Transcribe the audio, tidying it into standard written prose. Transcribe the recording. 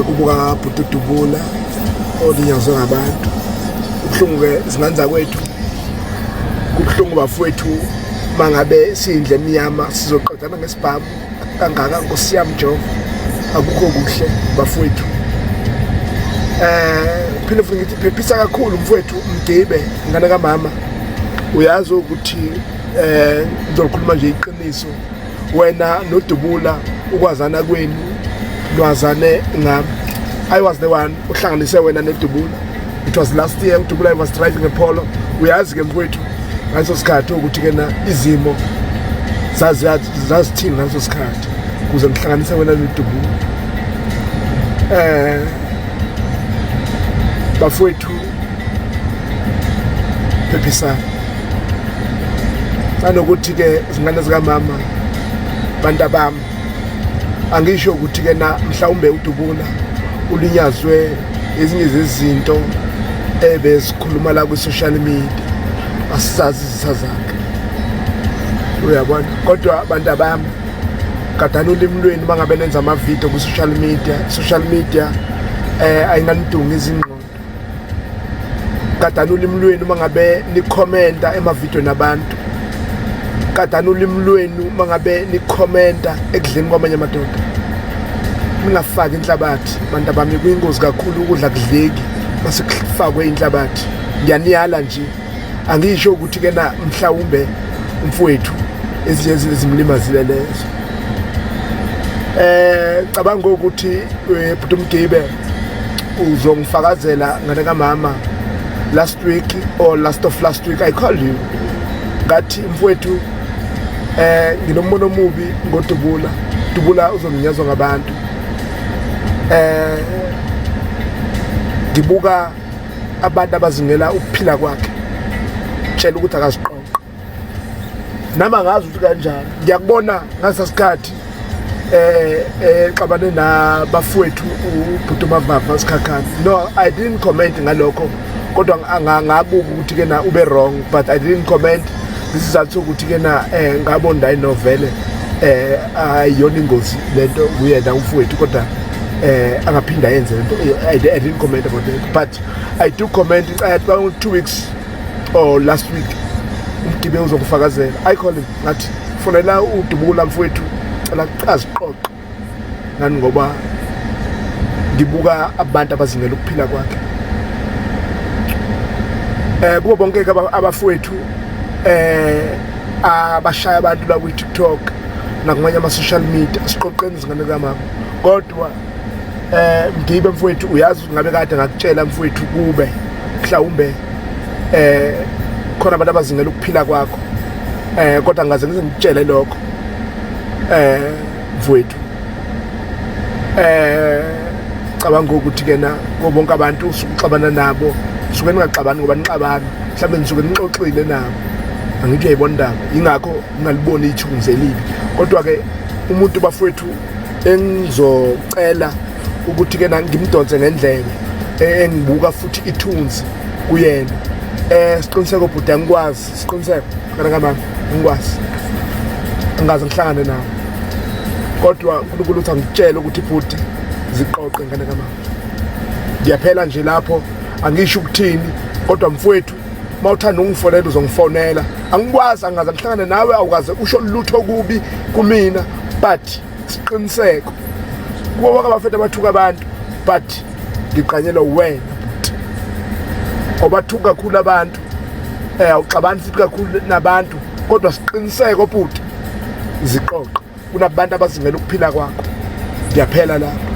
Kubuka bhuti uDubula olinyazwe ngabantu. Kubuhlungu ke zingane zakwethu. Kubuhlungu bafowethu mangabe siyindle emnyama sizoqedana ngesibhamu kangaka, Nkosi yami Jehova, akukho kuhle bafowethu. Phinde futhi ngithi phephisa kakhulu mfowethu Mgibe, ngane kamama. Uyazi ukuthi ngizokhuluma nje iqiniso, wena noDubula ukwazana kwenu lwazane ngami. I was the one uhlanganise wena neDubula. It was last year. uDubula was driving a Polo. Uyazi ke mfowethu ngaleso sikhathi ukuthi ke na izimo zazithini ngaleso sikhathi kuze ngihlanganise wena noDubula. Bafowethu, phephisana nanokuthi ke izingane zikamama, bantu abami, angisho ukuthi ke na mhlawumbe uDubula ulinyazwe ezinye zezinto ebezikhuluma la kwi-social media, asizazi izitha zakhe, uyabona. Kodwa abantu abami, gadani ulimi lwenu mangabe nenza amavidiyo kwi-social media. Social media ayinganidungi izingqondo. Gadani ulimi lwenu mangabe nikhomenta emavidiyweni abantu. Gadani ulimi lwenu mangabe nikhomenta ekudleni kwamanye amadoda. Ningafaki inhlabathi, bantu abami, kuyingozi kakhulu. Ukudla kudleki mase kufakwe inhlabathi. Ngiyaniyala nje, angisho ukuthi ke na mhlawumbe umfowethu ezinye ezimlimazile lezo. Cabanga ukuthi bhuti Mgibe uzongifakazela, ngane kamama, last week or last of last week I called you, ngathi mfowethu nginombono omubi ngoDubula. Dubula uzonginyazwa ngabantu. Ngibuka abantu abazingela ukuphila kwakhe, tshela ukuthi akaziqoqe. Nami angazi ukuthi kanjani ngiyakubona ngasa sikhathi xabane nabafowethu ubhuti Mavava Sikhakhane. No, I didn't comment ngalokho, kodwa ngabuka ukuthi ke na ube wrong, but I didn't comment ngesizathu sokuthi ke na ngabona ayinovele ayiyona ingozi lento kuyena umfowethu, kodwa angaphinda ayenze lento. I didn't comment about that, but I do comment I about 2 weeks or last week. Umgibe uzokufakazela. I call him, ngathi fonela uDubula mfowethu, cela aziqoqe ngani ngoba ngibuka abantu abazingela ukuphila kwakhe. Kubo bonke ke abafowethu abashaya abantu la kwi-TikTok nakumanye ama-social media, siqoqeni izingane kamama. Kodwa Mgibe mfowethu, uyazi ngabe kade ngakutshela mfowethu, kube mhlawumbe khona abantu abazingela ukuphila kwakho, kodwa ngaze ngize ngikutshele lokho mfowethu. Cabanga ukuthi kena kubo bonke abantu usukuxabana nabo, suke ningaxabani ngoba nixabana, mhlawumbe nisuke nixoxile nabo, angithi uyayibona indaba? Yingakho ngingaliboni ithunzi elibi. Kodwa-ke umuntu bafowethu engizocela ukuthi ke ngimdonse ngendlebe, engibuka futhi ithunzi kuyena, Siqiniseko bhuti, angikwazi. Siqiniseko kana kamama, angikwazi, angaze ngihlangane nawe, kodwa uNkulunkulu uthi angikutshele ukuthi bhuti, ziqoqe, ngane kamama. Ngiyaphela nje lapho, angisho ukuthini, kodwa mfowethu mawuthanda ungifonela uzongifonela. Angikwazi, angaze ngihlangane nawe, awukaze usho lutho kubi kumina, but siqiniseko kubo bonke abafethu abathuka abantu, but ngiqanyelwa wena bhuti, obathuka kakhulu abantu, awuxabani futhi kakhulu nabantu, kodwa siqiniseko bhuti, ziqoqe, kunabantu abazingela ukuphila kwakho. Ngiyaphela lapho.